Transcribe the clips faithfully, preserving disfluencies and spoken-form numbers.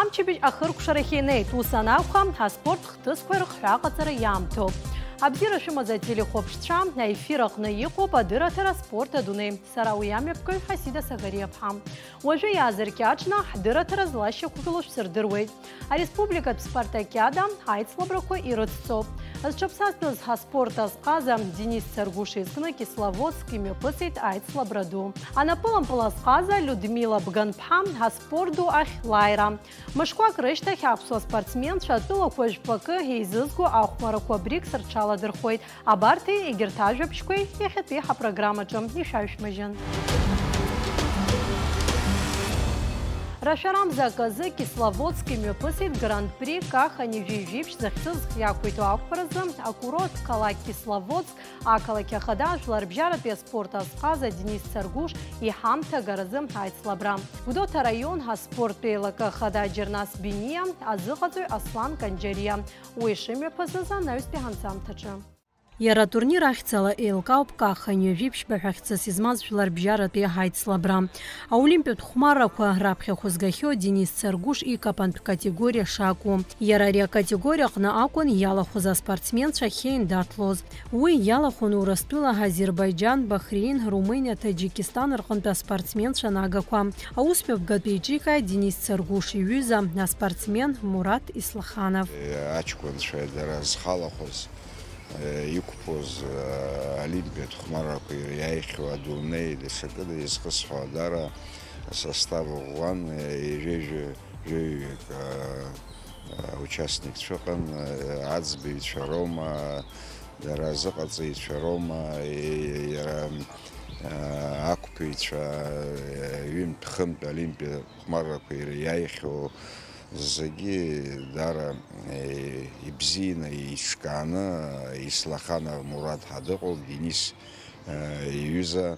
Мчыбжь ахыркәшарахь инеит, ус анакәха, аспорт хҭысқәа рыхҳәааҟаҵара иаамҭоуп. Абзиара шәымаз ателехәаԥшцәа, аефир аҟны иҟоуп адырраҭара Спорт адунеи. Сара уи амҩаԥгаҩ Ҳасида Сагариаԥҳа. Уажәы иаазыркьаҿны, ҳдырраҭара злашьақәгылоу шәсырдыруеит. Ареспубликатә спартакиада аицлабрақәа ирыцҵоуп. Зҽаԥсазтәыз ҳаспорт азҟаза Денис Царгәыш изкны Кисловодск имҩаԥысит аицлабра ду. Анапылампыл азҟаза Людмила Бганԥҳа аспорт ду ахь лааира. Мышқәак рышьҭахь аԥсуа спортсменцәа атәылақәа жәпакы еизызго ахәмарақәа БРИКС рҽаладырхәуеит. Абарҭи егьырҭ ажәабжьқәеи иахьатәи ҳапрограммаҿы ишәаҩшәмыжьын. Рашәарамза аказы Кисловодск имҩаԥысит Гран-при Каха нижәи жәиԥшь захьӡыз иақәиҭу ақәԥаразы акурорт қалақь Кисловодск ақалақь ахада ажәларбжьаратәи аспорт азҟаза Денис Царгәыш иҳамҭа агаразы аицлабра. Гәдоуҭа араион аспорттә еилакы ахада Џьарнас Биниа, азыҟаҵаҩ Аслан Канџьариа. Уи шымҩаԥысыз анаҩстәи ҳанҵамҭаҿы. Иара атурнир ахьӡала еилкаауп Каха нҩажәи ԥшьба ҳәа хьӡыс измаз жәларбжьаратәи ҳаицлабра. Аолимпиатә хәмаррақәа раԥхьа хәызгахьоу Денис Царгәыш икапантә категориа шакәу. Иара ари акатегориа аҟны акәын иалахәыз аспортсменцәа ахьеиндаҭлоз. Уи иалахәын Урыстәыла, Азербаиџьан, Бахреин, Румыниа, Таџьикистан рҟынтә аспортсменцәа нагақәа. Аусмҩаԥгатә еиҿикааит Денис Царгәыш иҩыза аспортсмен Мурат Ислаханов. Аҷкәынцәа дара зхалахәыз, иқәԥоз, олимпиатә хәмаррақәа иара иааихьоу адунеи даҽакы изхысҳәо дара асостав ӷәӷәан, ҩажәи жәаҩык участникцәа ыҟан, аӡбаҩцәа роума, дара азыҟаҵаҩцәа роума, иара ақәԥаҩцәа, ҩынтә-хынтә олимпиа хәмаррақәа иара иааихьоу зегьы даара ибзианы, еиҿкааны, Ислаханов Мурат ҳа дыҟоуп, Денис иҩыза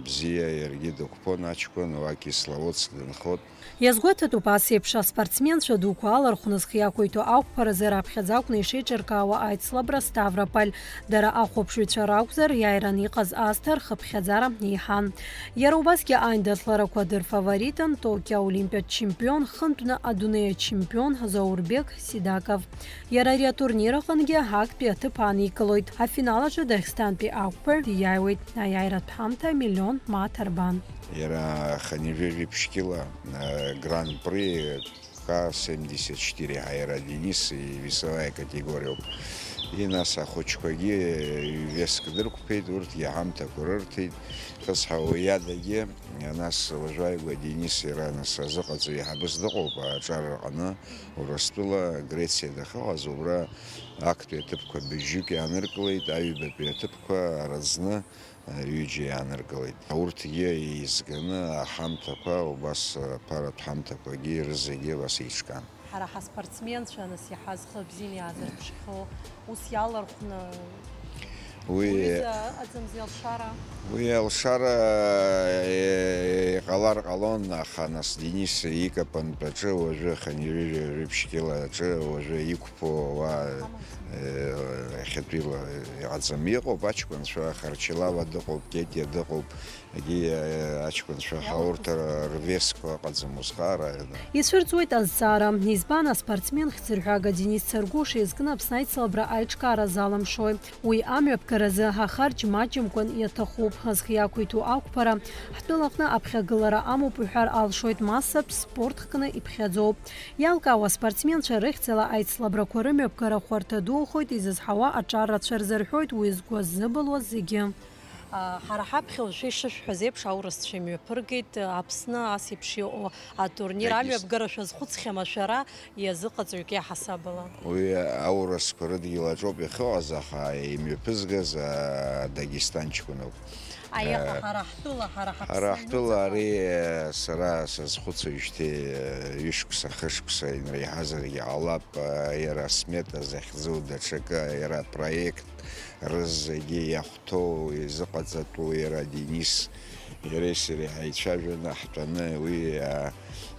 бзиа, иаргьы дықәԥон аҷкәын, уа Кисловодск дынхоит. Иазгәаҭатәуп ас еиԥш аспортсменцәа дуқәа алархәны зхы иақәиҭу ақәԥаразы раԥхьаӡа акәны ишеиҿыркаауа аицлабра Ставрополь. Дара ахәаԥшыҩцәа ракәзар, иааираны иҟаз аасҭа рхыԥхьаӡара еиҳан. Иара убасгьы аиндаҭларақәа дырфаворитын, Токио аолимпиатә чемпион, хынтәны адунеи ачемпион Заурбек Сидаков. Иара ари атурнир аҟынгьы актәи аҭыԥ аникылоит. Афинал аҿы Дагестантәи ақәԥаҩ иааиуеит. Аиааиратә ҳамҭа миллион мааҭ арбан. Иара хынҩажәи жәиԥшь кьыла, э, Гран-при К семьдесят четыре ҳәа иара Денис ивесовая категориоуп. И нас ахәыҷқәагьы ҩ-веск дырқәԥеит, урҭгьы аҳамҭақәа рырҭеит. Хысҳа уи иадагьы, нас уажәааигәа Денис иара нас азыҟаҵаҩ еиҳабыс дыҟоуп аҿар рҟны, Урыстәыла, Грециа дахьыҟаз, убра актәи аҭыԥқәа быжьҩык иааныркылеит, аҩбатәи аҭыԥқәа араӡны, ҩыџьа иааныркылеит. Урҭгьы еизганы аҳамҭақәа, убас аԥаратә ҳамҭақәагьы рызегьы абас еиҿкаан. Ҳара ҳаспортсменцәа, нас, иаҳа зхы бзианы иаазырԥшхьоу, ус иалархәны уи уҩыза ыҟаӡамзи алшара? Уи алшара, е, иҟалар ҟалон, аха, нас, Денис икапантә аҿы уажәы хынҩажәи жәиԥшь кьыла аҿы уажәы иқәԥо уа, е, иахьатәила иҟаӡам. Иҟоуп аҷкәынцәа, Харчилава дыҟоуп, Кетиа дыҟоуп, егьи, э, аҷкәынцәа ҳәа урҭ р-, рвесқәа ыҟаӡам усҟара, да. Ицәырҵуеит азҵаара, избан аспортсмен хьӡырҳәага Денис Царгәыш изкны Аԥсны аицлабра аиҿкаара залымшои? Уи амҩаԥгаразы ахарџь маҷымкәан иаҭахуп. Зхы иақәиҭу ақәԥара ҳтәылаҟны аԥхьагылара амоуп уҳәар алшоит, массатә спорт хкны иԥхьаӡоуп. Иалкаауа аспортсменцәа рыхьӡала аицлабрақәа рымҩаԥгара хәарҭа духоит, изызҳауа аҿар рацәа рзырҳәоит уи згәазыбылуа зегьы. А, ҳара ҳаԥхьа уажәы ишышәҳәаз еиԥш аурысцәа имҩаԥыргеит, Аԥсны ас еиԥш иҟоу атурнир. Дагест- амҩаԥгара шәазхәыцхьама шәара, иазыҟаҵаҩык иаҳасабала? Уи аурысқәа рыдгьыл аҿоуп иахьыҟаз, аха имҩаԥызгаз, а, Дагестан ҷкәыноуп. Аиаха, э, ҳара ҳтәыла, ҳара ҳаԥсы ҳара ҳтәыла аҩныҵақәа. Ари, э, сара сазхәыцуеижьҭеи, э, ҩышықәса, хышықәса инреиҳазаргьы ҟалап, э, иара смета захьӡу даҽакы, иара апроект рызегьы иахәҭоу, изыҟаҵатәу иара Денис, Иареи сареи ҳаицәажәаны ҳтәаны уи, а,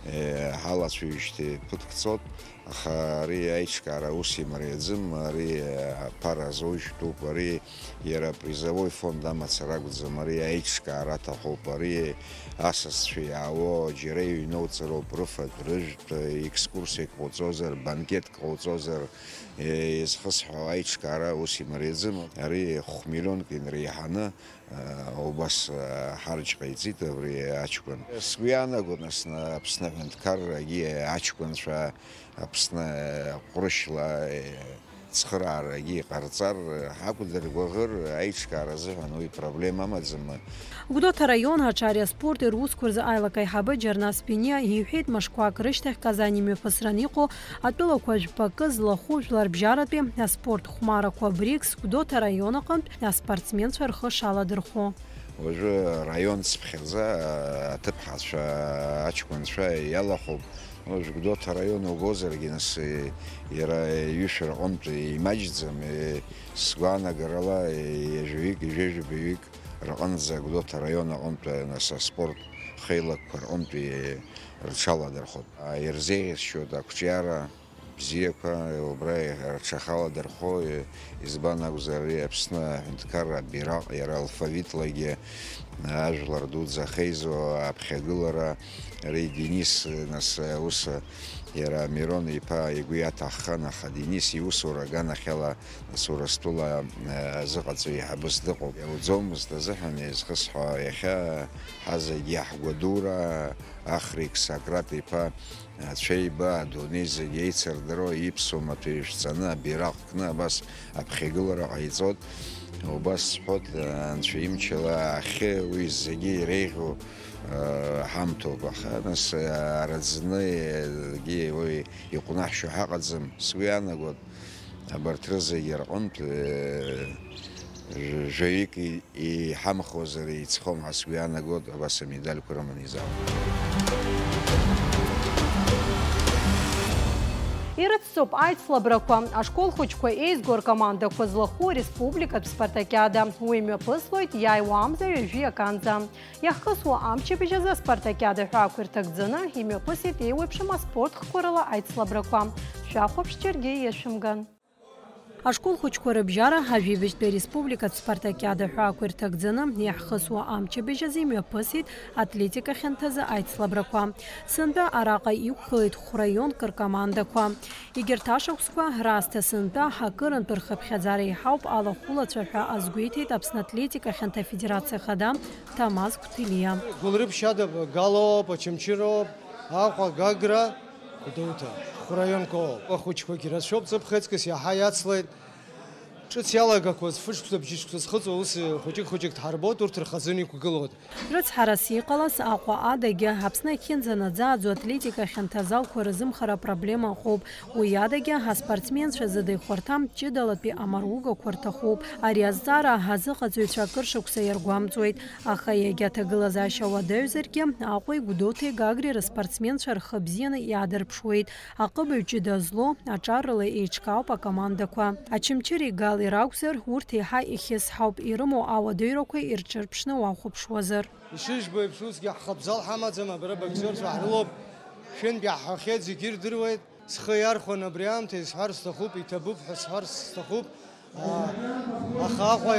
э, ҳалацәажәижьҭеи ԥыҭк ҵуеит, аха ари аиҿкаара ус имариаӡам, ари, а, аԥара азоужьтәуп, ари иара апризовой фонд амацара акәӡам, ари аиҿкаара аҭахуп, ари асасцәа иаауа џьара иҩноуҵароуп, рыфатә, рыжәтә, екскурсиак ҟауҵозар, банкетк ҟауҵозар, э, изхысҳәаау аиҿкаара ус имариаӡам, ари хә-миллионк инреиҳаны, убас, ҳарџь ҟаиҵеит абри аҷкәын. Сгәы иаанагоит, нас, Аԥсны аҳәынҭқаррагьы аҷкәынцәа Аԥсны ҟәрышьла цхыраарагьы иҟарҵар, ҳақәдыргәаӷыр, аиҿкаара азыҳәан уи проблема амаӡам. Гәдоуҭа араион аҿари аспорти русқәа рзы аилак аиҳабы Џьарнас Бениа иҳәеит, мышқәак рышьҭахь Казани мҩаԥысран иҟоу атәылақәа жәпакы злахәу жәларбжьаратәи аспорт хәмарақәа БРИКС Гәдоуҭа араион аҟынтә аспортсменцәа рхы шаладырхәо. Уажәы араион цыԥхьаӡа аҭыԥҳацәа, аҷкәынцәа иалахәуп. Уажә Гәдоуҭа араион угозаргьы, нас, иара ҩышәа рҟынтә имаҷӡам. Сгәаанагарала, ҩажәаҩык, ҩажәа-ҩык рҟынӡа Гәдоуҭа араион аҟынтә, нас, аспорт хеилакқәа рҟынтә рҽаладырхәып. Ирзеиӷьасшьоит ақәҿиара бзиақәа, убра рҽахаладырхәо, избан акәзар, ари Аԥсны аҳәынҭқарра абираҟ, иара алфавитлагьы ажәлар дуӡӡа ахьеизо аԥхьагылара, ари Денис, нас, ус, иара Мирон иԥа игәы иаҭаххан, аха Денис иусура аганахьала, нас, Урыстәыла азыҟаҵаҩ еиҳабыс дыҟоуп. Иауӡомызт азыҳәан еизхысҳәа, иахьа ҳазегь иаҳгәадура, Ахрик Сократ иԥа Ацәеиба адунеи зегь еицырдыруа иԥсуа маҭәа ишәҵаны, абираҟ кны абас аԥхьагылара ҟаиҵоит. Убас сҳәоит, Анцәа имчала ахьы уи зегьы иреиӷьу, э, ҳамҭоуп, аха нас, э, араӡны, э, егьи уи иҟәнаҳшьо ҳаҟаӡам, сгәы иаанагоит. Абарҭ рызегьы рҟынтә, э, жәаҩык и-, иҳамхозар еиҵхом ҳәа сгәы иаанагоит, абас амедальқәа рыманы изаауп. Ирыццоуп аицлабрақәа. Ашкол хәыҷқәа еизго ркомандақәа злахәу ареспубликатә спартакиада. Уи мҩаԥыслоит иааиуа амза ҩажәи аканӡа. Иахкысуа амчыбжь азы аспартакиада ҳәаақәа ирҭагӡаны имҩаԥысит еиуеиԥшым аспорт хкқәа рыла аицлабрақәа. Шәахәаԥш џьаргьы иашәымган. Ашкол хәыҷқәа рыбжьара ажәибжьтәи ареспубликатә спартакиада ҳәаақәа ирҭагӡаны иаҳхысуа амчыбжь азы имҩаԥысит атлетика хьанҭазы аицлабрақәа. Сынтәа араҟа иқәгылеит хәраионк ркомандақәа. Егьырҭ ашықәсқәа раасҭа сынтәа акырынтә рхыԥхьаӡара еиҳауп алахәылацәа ҳәа азгәеиҭеит Аԥсны атлетика хьанҭа афедерациа ахада Ҭамаз Қәҭелиа. Гәылрыԥшьадоуп, Галоуп, Очамчыроуп, Аҟәа, Гагра, Гәдоуҭа, хәраионк ауп. Ахәыҷқәагьы рацәоуп, ҵыԥх еиҵкыс иаҳа иацлеит. Ҿыц иалагақәаз, фышықәса, бжьышықәса зхыҵуа ус хәыҷык-хәыҷык дҳарбоит, урҭ рхазына иқәгылоуп. Рыцҳарас иҟалаз Аҟәа адагьы Аԥсны ахьынӡанаӡааӡо атлетика хьанҭазалқәа рзымхара апроблема ыҟоуп. Уи адагьы аспортсменцәа зыда ихәарҭам ҷыдалатәи амаругақәа рҭахуп. Ари азҵаара азыҟаҵаҩцәа акыр шықәса иаргәамҵуеит. Аха иагьа аҭагылазаашьа уадаҩзаргьы, Аҟәеи Гәдоуҭеи Гагреи рыспортсменцәа рхы бзианы иаадырԥшуеит. Аҟыбаҩ ҷыда злоу аҿар рыла еиҿкаауп акомандақәа. Очамчыреи Галеи ракәзар, урҭ еиҳа ихьысҳауп, ирымоу ауадаҩрақәа ирҿырԥшны уахәаԥшуазар. Ишыжәбо еиԥш, усгьы ҳхатә зал ҳамаӡам, абра боксиорцәа ҳрылоуп. Шәынтә иаҳҳәахьеит, зегьы ирдыруеит. Схы иархәон абри аамҭа, исҳәар сҭахуп, иҭабуп ҳәа сҳәар сҭахуп. А, аха Аҟәа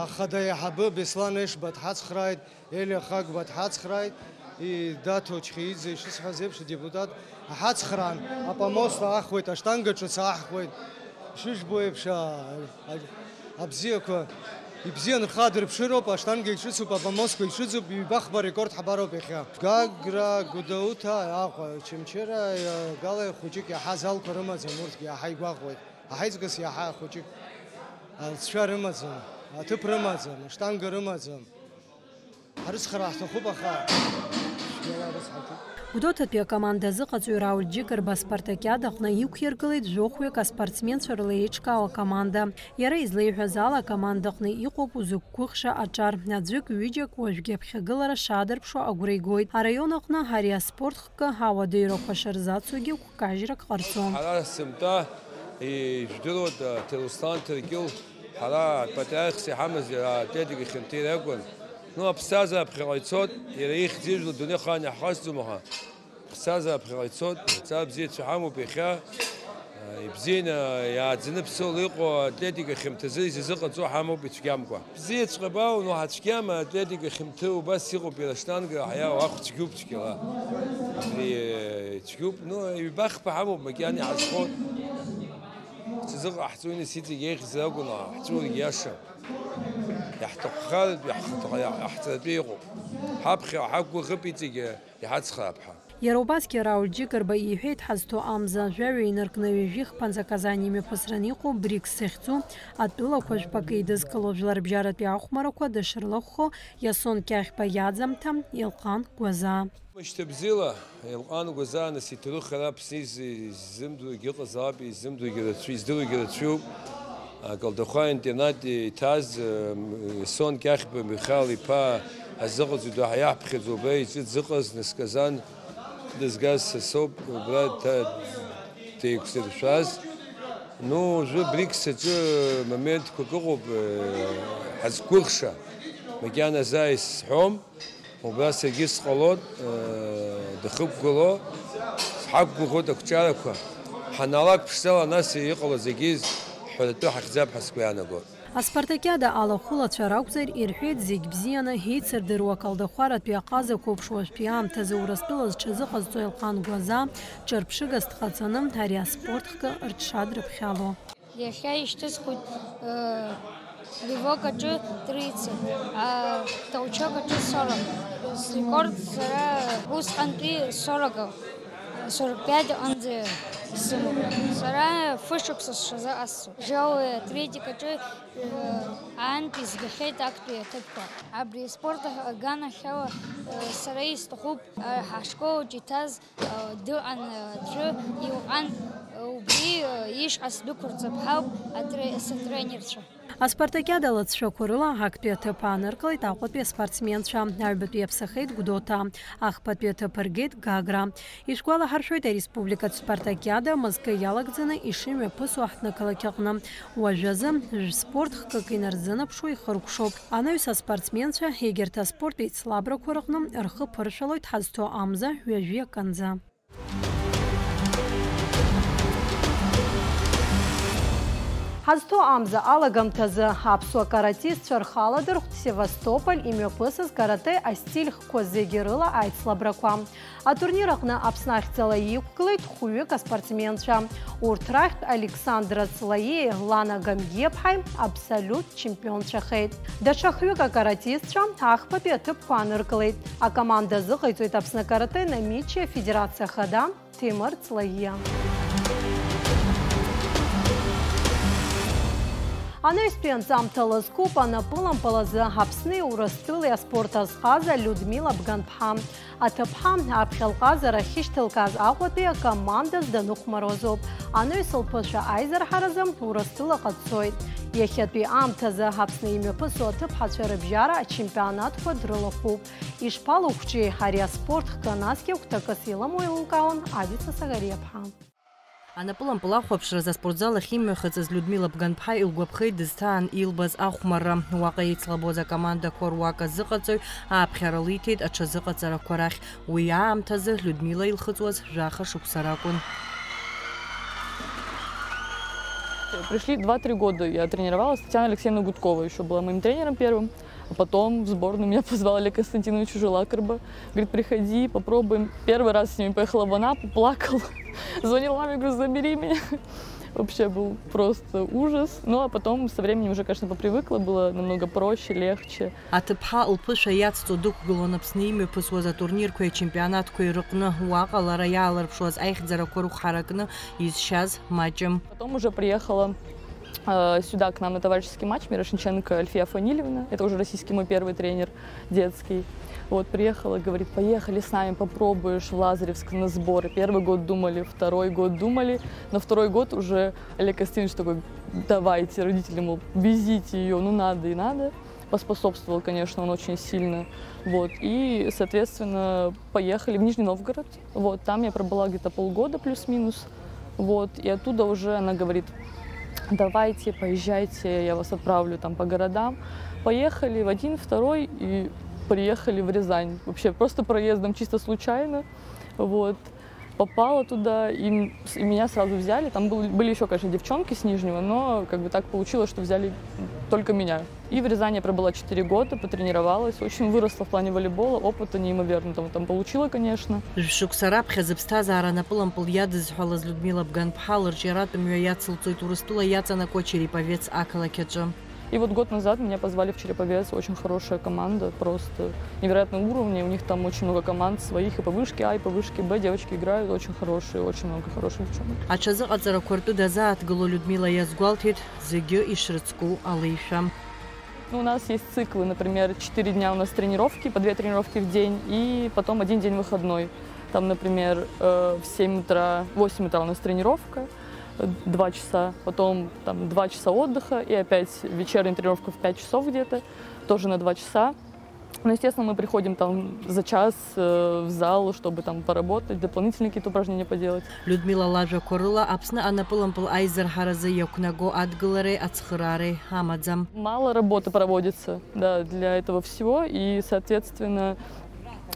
ахада аиҳабы Беслан Ешба дҳацхрааит, Елиа Хагба дҳацхрааит, и-, Даҭо Чхеиӡе, ишысҳәаз еиԥш, адепутат, ҳацхраан, апомост аахуеит, аштанга ҿыц аахуеит. Ишыжәбо еиԥш, а, а, абзиақәа, ибзианы рхы аадырԥшыроуп, аштанга иҿыцуп, апомостқәа иҿыцуп, ҩба-хԥа рекорд ҳабароуп иахьа. Гагра, Гәдоуҭа, Аҟәа, Очамчыра, Гала хәыҷык иаҳа залқәа рымаӡам, урҭгьы иаҳа игәаҟуеит. Аҳаиҵкыс иаҳа хәыҷык алҵшәа рымаӡам, аҭыԥ рымаӡам, аштанга рымаӡам. Ҳрыцхраа ҳҭахуп, аха цәгьала рыцҳаҭуп. Гәдоуҭатәи акоманда азыҟаҵаҩ Рауль Џьыкырба аспартакиада аҟны иқәиргылеит жәохәҩык аспортсменцәа рыла еиҿкаау акоманда. Иара излеиҳәаз ала, акоманда аҟны иҟоуп узықәгәыӷша аҿар. Аӡәык-ҩыџьак уажәгьы аԥхьагылара шаадырԥшуа агәра игоит. Араион аҟны ари аспорт хкы ауадаҩрақәа шырзацугьы кажьрак ҟарҵом. Ҳара сынтәа, ижәдыруада, Ҭарусҭан Ҭыркьыл, ҳара апатриархс иҳамаз иара атлетика хьанҭа иара акәын. Ну, аԥсҭазаара ԥхьаҟа ицоит, иара ихьӡ-ижәла адунеи ахаан иаҳҟасҵом, аха аԥсҭазаара ԥхьаҟа ицоит, адҵа бзиацәа ҳамоуп иахьа, ибзианы иааӡаны ԥсыла иҟоу атлетика хьымҭазы изазыҟаҵо ҳамоуп ицәгьамкәа. Бзиаҵәҟьа баауан, уаҳа цәгьам, атлетика хьымҭы убас иҟоуп, иара аштанга ҳаиа, уахә цәгьоуп цәгьала. Абри, э, цәгьоуп, ну, ҩба-хԥа ҳамоуп, макьана иҳазхоит. Ҳҽазыҟаҳҵои, нас, иҵегь еиӷьзар акәын, ҳҵәыуаргьы иашам. Иаҳҭаххаратәи ҳхаҭа-, ҳахҵаратәы иҟоуп. Ҳаԥхьа ҳақәгәыӷып иҵегьы иҳацхраап ҳәа. Иара убасгьы Рауль Џьыкырба иҳәеит, ҳазҭо амза жәаҩа инаркны ҩажәи хԥа Казани имҩаԥысран иҟоу БРИКС захьӡу атәылақәа жәпакы еидызкыло жәларбжьаратәи ахәмарақәа дышрлыхәхо Иасон Кьахьба иаӡамҭа Елҟан Гәазаа. Шьҭыбзиала, Елҟан Гәазаа, нас, иҭоурых ара Аԥсны из-, иззымдыруагьы ыҟазаап, иззымдыруагьы рацәа-, издыруагьы рацәаҩуп. Аколдахәа интернат иҭаз, м, Иасон Кьахьба Михаил-иԥа азыҟаҵаҩ ду ҳәа иаҳԥхьаӡо убра иҿы дзыҟаз, нас, Казан дызгаз са соуп, убра дҭа-, деиқәзыршәаз. Ну, уажәы БРИКС аҿы моментқәак ыҟоуп, э, ҳазқәыхша, макьаназы исҳәом. Убра саргьы сҟалоит, э, дахықәгыло, ҳақәгәыӷуеит ақәҿиарақәа. Ҳаналак ԥшӡала, нас иҟало зегьы ҳәаратәы ҳахьӡап ҳәа сгәы иаанагоит. Аспартакиада алахәылацәа ракәзар, ирҳәеит зегь бзианы, еицырдыруа аколдахәаратәи аҟазақәа еиԥш уажәтәи аамҭазы Урыстәыла зҽазыҟазҵо Елҟан Гәазаа ҿырԥшыгас дҟаҵаны ари аспорт хкы рҽадрыԥхьало. Иахьа ишьҭысхуеит, э, рывок аҿы тридцать, а толчок аҿы сорок. Срекорд сара усҟантәи сорок, сорок пять аҟынӡа исымоуп. Сара фышықәса сшазыҟасҵо. Тяжелый атлетикаҿы, э, аантәи згахьеит актәи аҭыԥқәа. Абри аспорт аганахьала, э, сара исҭахуп, э, ҳашкол аҿы иҭаз Дыҟан аӡәы, иуҟан, убри ишҟа сдәықәырҵап ҳәа ауп атре-, сатренерцәа. Аспартакиада алҵшәақәа рыла актәи аҭыԥ ааныркылеит Аҟәатәи аспортсменцәа, аҩбатәи иаԥсахеит Гәдоуҭа, ахԥатәи аҭыԥ ргеит Гагра. Ишәгәалаҳаршәоит, ареспубликатә спартакиада мызкы иалагӡаны ишымҩаԥысуа ҳҭнықалақь аҟны уажәазы жәспорт хкык инарзынаԥшуа ихыркәшоуп. Анаҩс аспортсменцәа егьырҭ аспорт еицлабрақәа рҟны рхы ԥыршәалоит ҳазҭо амза ҩажәи аканӡа. Ҳазҭо амза алагамҭазы аԥсуа каратистцәа рхы аладырхәт Севастополь имҩаԥысыз каратэ астильқәа зегьы рыла аицлабрақәа. Атурнир аҟны Аԥсны ахьӡала иқәгылеит хәҩык аспортсменцәа. Урҭ рахьтә Александра Ҵлаиеи Лана Гамгиаԥҳаи абсолиут чемпионцәахеит. Даҽа хҩык акаратистцәа ахԥатәи аҭыԥқәа ааныркылеит. Акоманда азыҟаиҵоит Аԥсны акарате Намичи афедерациа ахада Ҭемыр Ҵлаиа. Анаҩстәи анҵамҭа лызкуп анапылампыл азы Аԥсни Урыстәылеи аспорт азҟаза Людмила Бганԥҳа. Аҭыԥҳа аԥхьа лҟазара ахьышьҭылкааз Аҟәатәи акомандаз даныхәмаруазоуп. Анаҩс лԥышәа аизырҳаразы Урыстәылаҟа дцоит. Иахьатәи аамҭазы Аԥсны имҩаԥысуа аҭыԥҳацәа рыбжьара ачемпионатқәа дрылахәуп. Ишԥалықәҿиеи ари аспорт хкы, насгьы агәҭакыс илымоу еилылкаауан Адица Сагариаԥҳа. Анапылампыл ахәаԥшразы аспортзал ахь имҩахыҵыз Людмила Бганԥҳа илгәаԥхеит дызҭаан илбаз ахәмарра. Уаҟа еицлабуаз акомандақәа руак азыҟаҵаҩ ааԥхьара лиҭеит аҽазыҟаҵарақәа рахь. Уи аамҭазы Людмила илхыҵуаз жәаха шықәса ракәын. Пришли два-три года я тренировалась. Татьяна Алексеевна Гудкова ещё была моим тренером первым. А потом в сборную меня позвал Олег Константинович Ужелакарба. Говорит: «Приходи, попробуем». Первый раз с ними поехала в Анапу, плакала. Звонила маме, говорю: «Забери меня». Вообще был просто ужас. Ну, а потом со временем уже, конечно, попривыкла, было намного проще, легче. Аҭыԥҳа лԥышәа иацҵо дықәгылон Аԥсны имҩаԥысуаз атурнирқәеи ачемпионатқәеи рыҟны. Уаҟа лара иаалырԥшуаз аихьӡарақәа рыхәҳаракны изшьаз маҷым. Потом уже приехала э, сюда, к нам на товарищеский матч Мирошниченко Альфия Фанильевна. Это уже российский мой первый тренер детский. Вот, приехала, говорит: «Поехали с нами, попробуешь в Лазаревск на сборы». Первый год думали, второй год думали. На второй год уже Олег Константинович такой: «Давайте», родители, мол, «Везите ее, ну надо и надо». Поспособствовал, конечно, он очень сильно. Вот, и, соответственно, поехали в Нижний Новгород. Вот, там я пробыла где-то полгода плюс-минус. Вот, и оттуда уже она говорит: «Давайте, поезжайте, я вас отправлю там по городам». Поехали в один, второй, и Приехали в Рязань вообще просто проездом, чисто случайно. Вот. Попала туда, и, м- и меня сразу взяли. Там был- были еще, конечно, девчонки с Нижнего, но как бы так получилось, что взяли только меня. И в Рязани я пробыла четыре года, потренировалась, очень выросла в плане волейбола, опыта неимоверно там, там получила, конечно. Шықәса раԥхьа зыԥсҭазаара анапылампыл иадызҳәалаз Людмила Бганԥҳа лырҿиаратә мҩа иацылҵоит Урыстәыла иаҵанакуа Череповец ақалақь аҿы. И вот год назад меня позвали в Череповец, очень хорошая команда, просто невероятного уровня, у них там очень много команд своих, и по вышке А, и по вышке Б девочки играют, очень хорошие, очень много хороших девчонок. Аҽазыҟаҵарақәа ртәы дазааҭгыло Людмила иазгәалҭеит зегьы ишрыцку алеишәа. Ну, у нас есть циклы, например, четыре дня у нас тренировки, по две тренировки в день, и потом один день выходной. Там, например, э, в семь утра, в восемь утра у нас тренировка, э, два часа, потом там два часа отдыха, и опять вечерняя тренировка в пять часов где-то, тоже на два часа. Ну, естественно, мы приходим там за час э, в зал, чтобы там поработать, дополнительные какие-то упражнения поделать. Людмила лажәақәа рыла, Аԥсны анапылампыл аизырҳаразы иақәнаго адгылареи ацхыраареи амаӡам. Мало работы проводится, да, для этого всего, и, соответственно,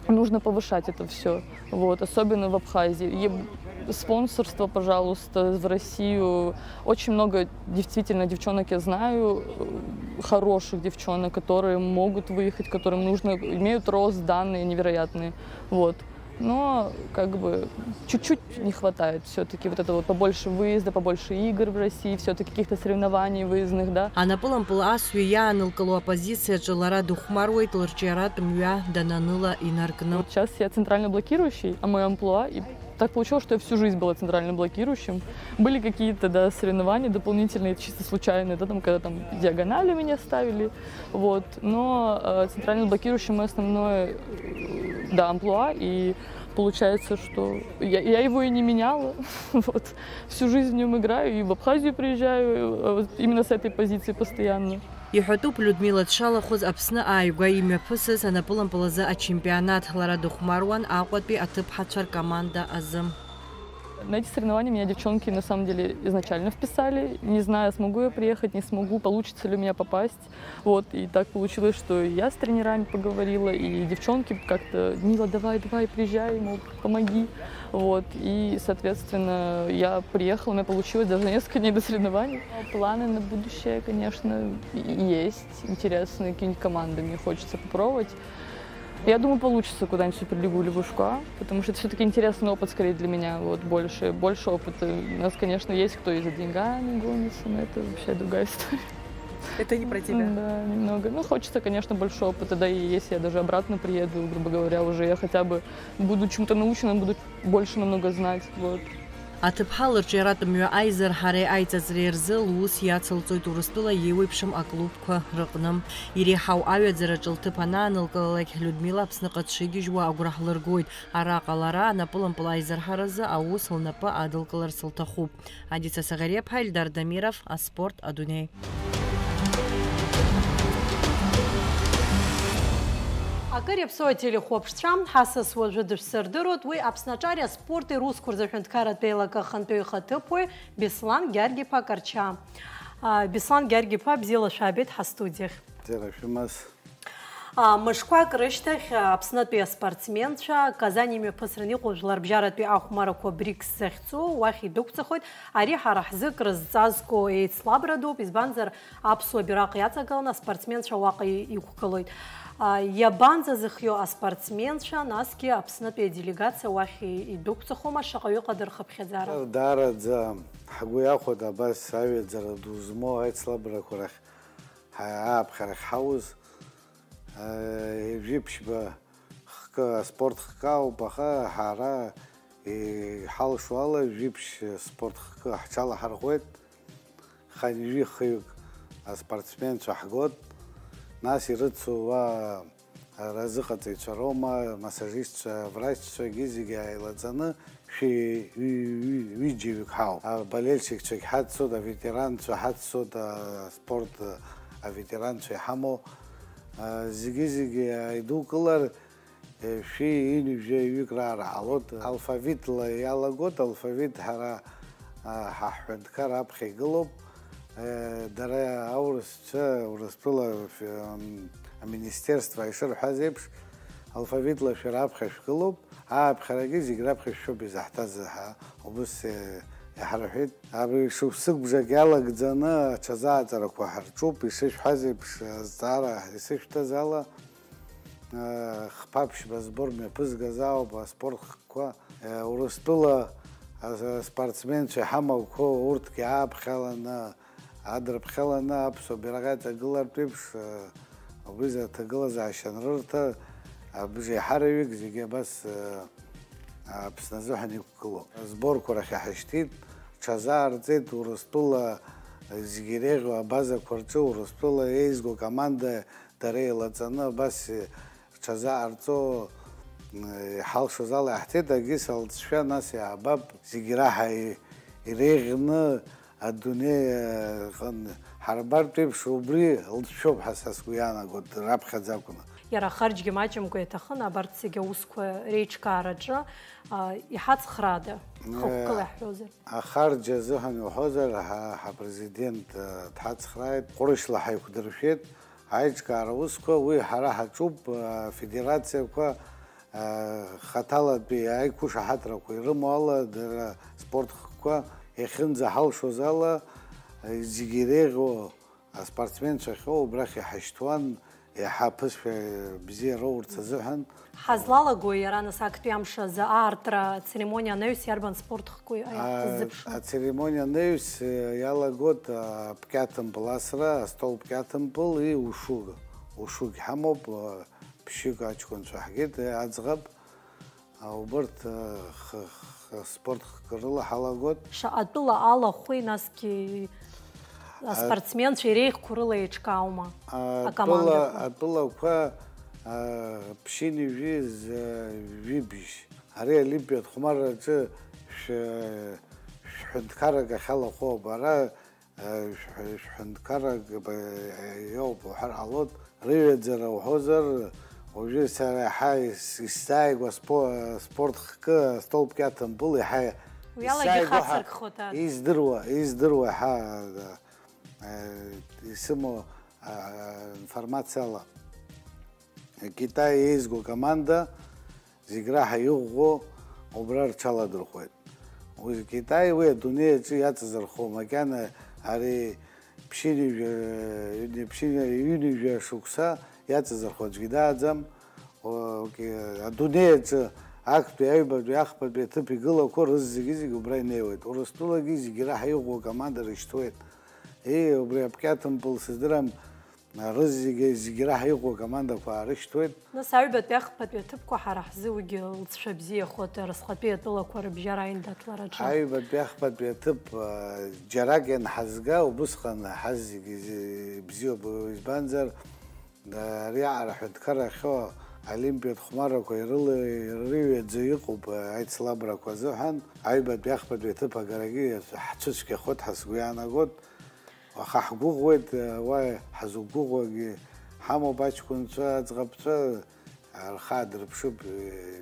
нужно повышать это все. Вот, особенно в Абхазии. И спонсорство, пожалуйста, в Россию. Очень много действительно девчонок я знаю, э, хороших девчонок, которые могут выехать, которым нужно, имеют рост, данные невероятные. Вот. Но как бы чуть-чуть не хватает все-таки вот этого, побольше выезда, побольше игр в России, все-таки каких-то соревнований выездных, да. Анапылампыл асҩы иаанылкыло апозициаҿы лара дыхәмаруеит лырҿиаратә мҩа дананыла инаркны. Вот сейчас я центрально блокирующий, а мое амплуа, и так получилось, что я всю жизнь была центрально блокирующим. Были какие-то, да, соревнования дополнительные, чисто случайные, да, там, когда там диагонали меня ставили, вот. Но э, центрально блокирующим мое основное, э, да, амплуа, и получается, что я, я его и не меняла, вот. Всю жизнь в нем играю, и в Абхазию приезжаю, э, вот именно с этой позиции постоянно. Иҳәатәуп Людмила дшалахәыз Аԥсны ааигәа имҩаԥысыз анапылампыл азы ачемпионат. Лара дыхәмаруан Аҟәатәи аҭыԥҳацәа ркоманда азы. На эти соревнования меня девчонки на самом деле изначально вписали, не знаю, смогу я приехать, не смогу, получится ли у меня попасть. Вот, и так получилось, что я с тренерами поговорила, и девчонки как-то: «Мила, давай, давай, приезжай, мол, помоги». Вот, и, соответственно, я приехала, у меня получилось даже несколько дней до соревнований. Планы на будущее, конечно, и- есть. Интересные какие-нибудь команды мне хочется попробовать. Я думаю, получится куда-нибудь в Суперлигу или в Ушкуа, потому что это все-таки интересный опыт скорее для меня, вот, больше, больше опыта. У нас, конечно, есть кто и за деньгами гонится, но это вообще другая история. Это не про тебя. Да, немного. Ну, хочется, конечно, больше опыта, да и если я даже обратно приеду, грубо говоря, уже я хотя бы буду чему-то научена, буду больше намного знать, вот. Аҭыԥҳа лырҿиаратә мҩа аизырҳареи аиҵаҵреи рзы лус иацылҵоит Урыстәыла еиуеиԥшым аклубқәа рыҟны. Иреиҳау аҩаӡараҿы лҭыԥ анаанылкылалак, Людмила Аԥсныҟа дшыгьежьуа агәра ҳлыргоит. Араҟа лара анапылампыл аизырҳаразы аус лнапы адылкыларц лҭахуп. Адица Саӷариаԥҳа, Ельдар Дамиров, аспорт адунеи. Акыр иаԥсоу ателехәаԥшцәа, ҳасас уажәы дышәсырдыруеит, уи Аԥсны аҿари аспорти русқәа рзы аҳәынҭқарратә еилакы ахантәаҩы ихаҭыԥуаҩ Беслан Гьаргь-иԥа Карча. А, Беслан Гьаргь-иԥа, бзиала шәаабеит ҳастудиахь. Бзиара шәымаз. А, мышқәак рышьҭахь, а, Аԥснытәи аспортсменцәа Казань имҩаԥысран иҟоу жәларбжьаратәи ахәмарақәа БРИКС захьӡу уахь идәықәҵахоит. Ари ҳара ҳзы крызҵазкуа еицлабра дууп, избанзар, аԥсуа бираҟ иаҵагыланы аспортсменцәа уаҟа и-, иқәгылоит. А, иабанӡазыхиоу аспортсменцәа, насгьы Аԥснытәи аделегациа уахь и-, идәықәҵахома, шаҟаҩы ҟада рхыԥхьаӡара? Даараӡа ҳгәы иахәоит абас аҩаӡара ду змоу аицлабрақәа рахь ҳа-, ааԥхьарахь ҳауз. Э, жәиԥшьба хкы, аспорт хкы ауп, аха ҳара иҳалшо ала жәиԥшь спорт хкы ҳҽалаҳархәеит. Хынҩажәи хҩык аспортсменцәа ҳгот, нас ирыцу уа разыҟаҵаҩцәа роума, массажистцәа, врачцәагьы зегьы ааилаҵаны, шәи-, ҩ-, ҩ-, ҩыџьаҩык ҳауп. Аболельщикцәагь ҳаццот, аветеранцәа ҳаццот, аспорт аветеранцәа иҳамоу, а, зегьы-зегьы аидукылар, э, шәи ҩынҩажәаҩык раара ҟалот. Алфавитла иалагот, алфавит ҳара, а, ҳа ҳҳәынҭқар аԥхьа игылоуп. Дара аурысцәа, Урыстәыла ф-, м, аминистерство ишырҳәаз еиԥш, алфавитла шәара аԥхьа шәгылоуп, ааԥхьарагьы зегь раԥхьа шәшәоуп изаҳҭаз ҳәа, убыс, э, иҳарҳәеит. Абри шықәсык бжак иалагӡаны аҽазааӡарақәа ҳарҿуп, ишышәҳәаз еиԥш, азҵаара исышәҭаз ала, э, хԥа-ԥшьба збор мҩаԥызгаз ауп аспорт хкқәа. Э, Урыстәыла, а, спортсменцәа иҳамақәоу урҭгьы ааԥхьаланы, адрыԥхьаланы аԥсуа бираҟ иаҵагылартә еиԥш, э, убри азы аҭагылазаашьа анрырҭа, абжеиҳараҩык зегьы абас, э, Аԥсны азыҳәан иқәгылоу. Азборқәа рахь иҳашьҭит, рҽазаарҵеит, Урыстәыла зегьы иреиӷьу абазақәа рҿы Урыстәыла еизго акоманда дара еилаҵаны абас рҽазааҟарҵо, м, иҳалшоз ала иаҳҭеит, агьыс алҵшәа нас иаабап, зегь раҳа и-, иреиӷьны адунеи, э, ҟын-, ҳарбартә еиԥш убри лҵшәоуп ҳәа са сгәы иаанагоит раԥхьаӡа акәны. Иара ахарџьгьы маҷымкәа иаҭахын абарҭ зегьы аусқәа реиҿкаараҿы, а, иҳацхраада, Э, хықәкыла иаҳҳәозар? Ахарџь азыҳәан иуҳәозар, ҳа, ҳапрезидент, э, дҳацхрааит, ҟәрышьла ҳаиқәдыршәеит, аиҿкаара усқәа, уи ҳара ҳаҿуп, э, афедерациақәа, э, хаҭалатәи аиқәышаҳаҭрақәа ирымоу ала, дара спорт хкқәа иахьынӡаҳалшоз ала, э, зегьы иреиӷьу аспортсменцәа ахьоу убрахь иҳашьҭуан, иаҳа аԥызшәа бзиа роурц азыҳәан. Ҳазлалагои иара, нас, актәи амш азы аартра ацеремониа анаҩс иарбан спорт хкқәеи А, ҳзыԥшу? Ацеремониа анаҩс, э, иалагоит, а, пкьаҭымпыл асра, астол пкьаҭымпыл и ушуг. Ушугь ҳамоуп, а, ԥшьҩык аҷкәынцәа ҳгеит, э, аӡӷаб. А, убарҭ, а, х-, х-, спорт хкы рыла ҳалагоит. Шаҟа тәыла алахәи, насгьы А, аспортсменцәа иреиӷьқәоу рыла еиҿкааума А, акомандақәа? Атәыла, атәылақәа, а, ԥшьынҩажәи з-, жәибжь. Ари олимпиатә хәмарраҿы шә-, шәҳәынҭқаррак ахьалахәу ауп. Ара, а, шәҳәы-, шәҳәынҭқаррак, ба-, иоуп уҳәар ҟалоит. Рыҩаӡара уҳәозар, уажәы сара иаҳа ис-, исзааигәа спо-, спорт хкы, астол пкьаҭымпыл иаҳа Уи алагьы исзааигәа ҳәа хацыркхоит, ар. Издыруа, издыруа иаҳа, э, исымоу, э, информациала. Китай еизго команда зегь раҳа иӷәӷәоу убра рҽаладырхәуеит. Уи Китай уи адунеи аҿы иаҵазырхо, макьана ари ԥшьынҩажәа, ҩынҩажәа шықәса иаҵазырхо аӡәгьы дааӡам. О, ки-, адунеи аҿы актәи, аҩбатәи, ахԥатәи аҭыԥ игылақәо рызегьы-зегьы убра инеиуеит. Урыстәылагьы зегь раҳа иӷәӷәоу акоманда рышьҭуеит. Ии, убри апкьаҭымпыл сыздырам, Рызегьы, зегьы раҳа иӷәӷәоу акомандақәа аарышьҭуеит. Нас аҩбатәи ахԥатәи аҭыԥқәа ҳара ҳзы уигьы лҵшәа бзиахоит, разҟатәи атәылақәа рыбжьара аиндаҭлараҿы. Аҩбатәи ахԥатәи аҭыԥ, а, џьарак ианҳазга, убысҟан ҳазегьы зи-, бзиоуп, избанзар, а, ари аҟара аҳәынҭқарра ахьоу олимпиатә хәмаррақәа ирыла-, ирыҩаӡо иҟоуп, а, аицлабрақәа азыҳәан. Аҩбатәи ахԥатәи аҭыԥ агарагьы ҳцәыцәгьахоит ҳәа сгәы иаанагоит. Аха ҳгәыӷуеит, уа ҳазықәгәыӷуагьы ҳамоуп, аҷкәынцәа, аӡӷабцәа, рхы аадырԥшып,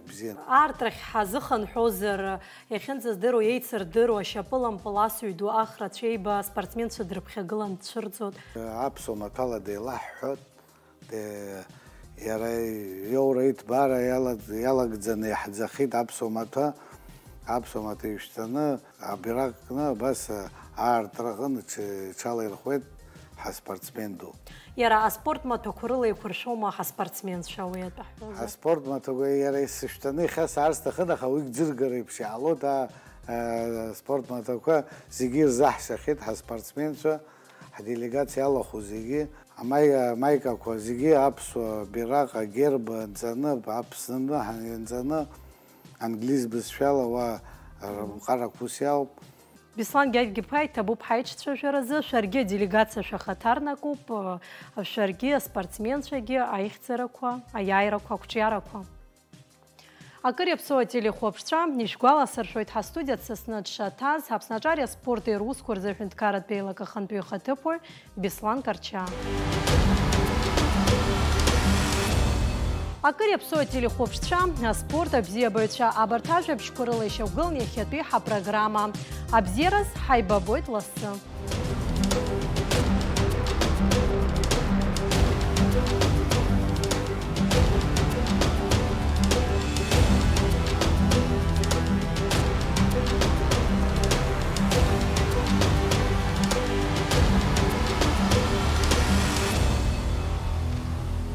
бзиан. Арҭ рахь ҳазыхынҳәуазар, иахьынӡаздыруа, еицырдыруа, шьапылампыл асыҩ ду Ахра Цәеиба аспортсменцәа дрыԥхьагылан дцәырҵуеит. Аԥсуа маҭәала деилаҳҳәоит. Е, иара иоура иҭбаара иала-, иалагӡаны иаҳӡахит аԥсуа маҭәа, аԥсуа маҭәа ишәҵаны, абираҟ кны, абас, а, аартра аҟны иҽ-, иҽалаирхәеит ҳаспортсмен ду. Иара аспорт маҭәақәа рыла еиқәыршәома ҳаспортсменцәа, уи атәы ҳҳәозар? Аспорт маҭәақәа иара исышәҭаны ихьасаар сҭахын, аха уи ӡыргара еиԥш иаалоит, а, а, аспорт маҭәақәа зегьы ирзаҳшахьеит ҳаспортсменцәа, ҳделегациа иалахәу зегьы. Амаи-, амаикақәа зегьы аԥсуа бираҟ, агерб анҵаны, Аԥсны ианҵаны, англиз бызшәала уа рыԥҟарақәа ус иауп. Беслан Гьаргь-иԥа, иҭабуп ҳаиҿцәажәаразы, шәаргьы аделегациа шәахаҭарнакуп, шәаргьы аспортсменцәагьы аихьӡарақәа, аиааирақәа, ақәҿиарақәа. Акыр иаԥсоу ателехәаԥшцәа, ишәгәаласыршәоит, ҳастудиа дсасны дшаҭаз, Аԥсны аҿари аспорти русқәа рзы аҳәынҭқарратә еилак ахантәаҩы ихаҭыԥуаҩ Беслан Карча. Акыр иаԥсоу ателехәаԥшцәа, аспорт абзиабаҩцәа, абарҭ ажәабжьқәа рыла ишьақәгылан иахьатәи ҳапрограмма. Абзиараз, ҳаибабоит лассы.